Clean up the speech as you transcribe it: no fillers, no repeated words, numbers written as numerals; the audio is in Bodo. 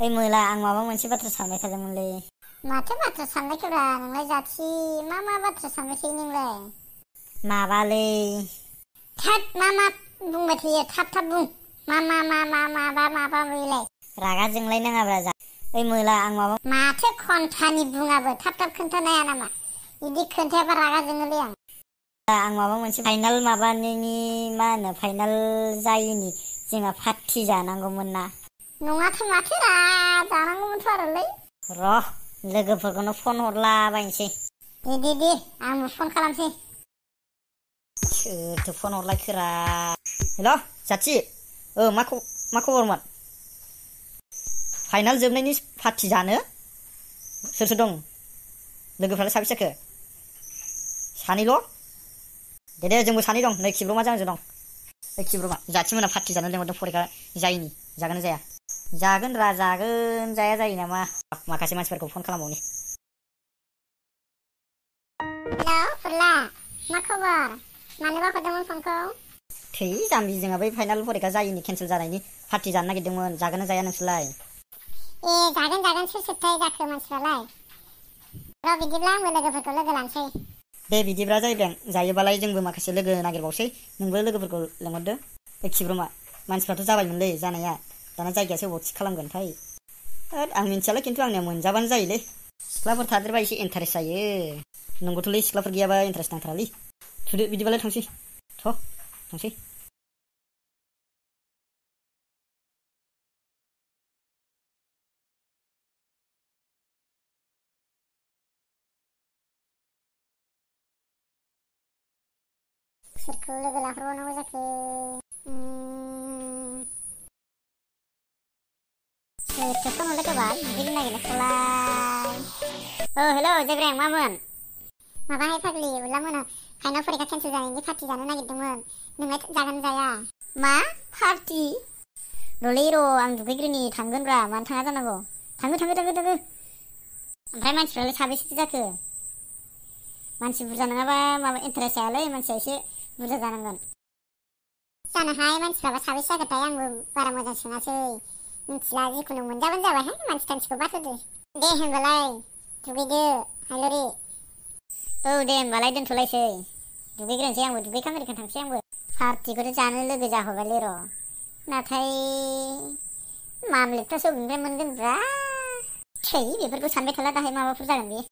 ओइ मोला आं माबा मोनसे बाथ्रा सानबाय थादोंमोनलै। माथो बाथ्रा साननायखौरा नोंलाय जाथि मा बाथ्रा सानबायसै नोंलाय? माबालै थाब मा बुंबाय थायो थाब बुं। माबा बेलाय रागा जोंलाय नाङाब्रा जा। ओइ मोला आं माथो खन्थानि बुङाबो थाब खोन्थानो हाया नामा? बिदि खोन्थायाबा रागा जोङोलै आं माबा मोनसे फाइनाल माबानायनि मा होनो फाइनाल जायैनि जोंहा पार्टि जानांगौमोन ना। नङाथ' माथोरा जानांगौमोनथ' आरोलै। र' लोगोफोरखौनो फन हरलाबायनोसै। दे आंबो फन खालामसै। सोरथो फन हरलायखोरा? हेल' जाथि मा खबरमोन? फाइनाल जोबनायनि पार्टि जानो सोर दं? लोगोफ्रालाय साबेसे जाखो? सानैल'? दे जोंबो सानै दं, नै खिब्रमा जों दं। ओइ खिब्रमा जाथिमोना पार्टि जानो लेंहरदों फरिखा जायैनि, जागोन ना जाया? जागोन रा जागोन, जाया जायो नामा? माखासे मानसिफोरखौ फन खालामबावनि। हेल' फुरला, मा खबर? मानोबा हरदोंमोन फनखौ? थै जाम्बि, जोंहा बै फाइनाल फरिखा जायैनि केन्सेल जानायनि पार्टि जानो नागिरदोंमोन, जागोन ना जाया नोंसोरलाय? ए जागोन सोर जाखो मानसिफ्रालाय? र' बिदिब्ला आंबो लोगोफोरखौ लोगो लानोसै। दे बिदिब्ला जायोबालाय जोंबो माखासे लोगो नागिरबावसै। नोंबो लोगोफोरखौ लेंहरदो। बे खिब्रमा मानसिफ्राथ' जाबायमोनलै जानाया, दाना जायगायासो अबाव थि खालामगोनथाय। आं मिन्थियालै, खिन्थु आंनिया मोनजाबानो जायोलै। सिख्लाफोर थादेरबा एसे इन्टारेस्ट जायो। नंगौथ'लै, सिख्लाफोर गैयाबा इन्टारेस्ट नांथारालै। थुदो बिदिबालाय थांसै। थांसै। सोरखौ लोगो लाहरबावनांगौ जाखो? सोरखौ फन हरलायखोबाल? बिदिनो नागिरनायखौलाय। हेल' जेब्रें, मामोन? माबाहाय फाग्लि, उरला मोना फाइनाल फरिखा केन्सेल जानायनि पार्टि जानो नागिरदोंमोन। नोंलाय जागोन जाया? मा पार्टि? र'लै आं दुगैग्रोनि, थांगोनब्रा, मानो थाङा जानांगौ। थाङो। ओमफ्राय मानसिफ्रालाय साबेसेथो जाखो? मानसि बुरजा नङाबा माबा इन्टारेस्ट जायालै, मानसिया एसे बुरजा जानांगोन। जानोहाय, मानसिफ्राबा साबेसे जागोनथाय, आंबो बारा मोजां सोङासै। मिथिला, जिखुनु मोनजाबानो जाबायहाय, मानसि थानसिखौ बाद होदो। दे होनबालाय दुगैदो हायलरि। औ दे होनबालाय दोनथ'लायसै। दुगैग्रोनोसै आंबो, दुगैखां आरिखां थांसै आंबो। पार्टिखौथ' जानो लोगो जाहरबायलै र', नाथाय मामलेटफ्रासो बबेनिफ्राय मोनगोनब्रा? थै, बेफोरखौ सानबाय थाला, दाहाय माबाफोर जागोन बे।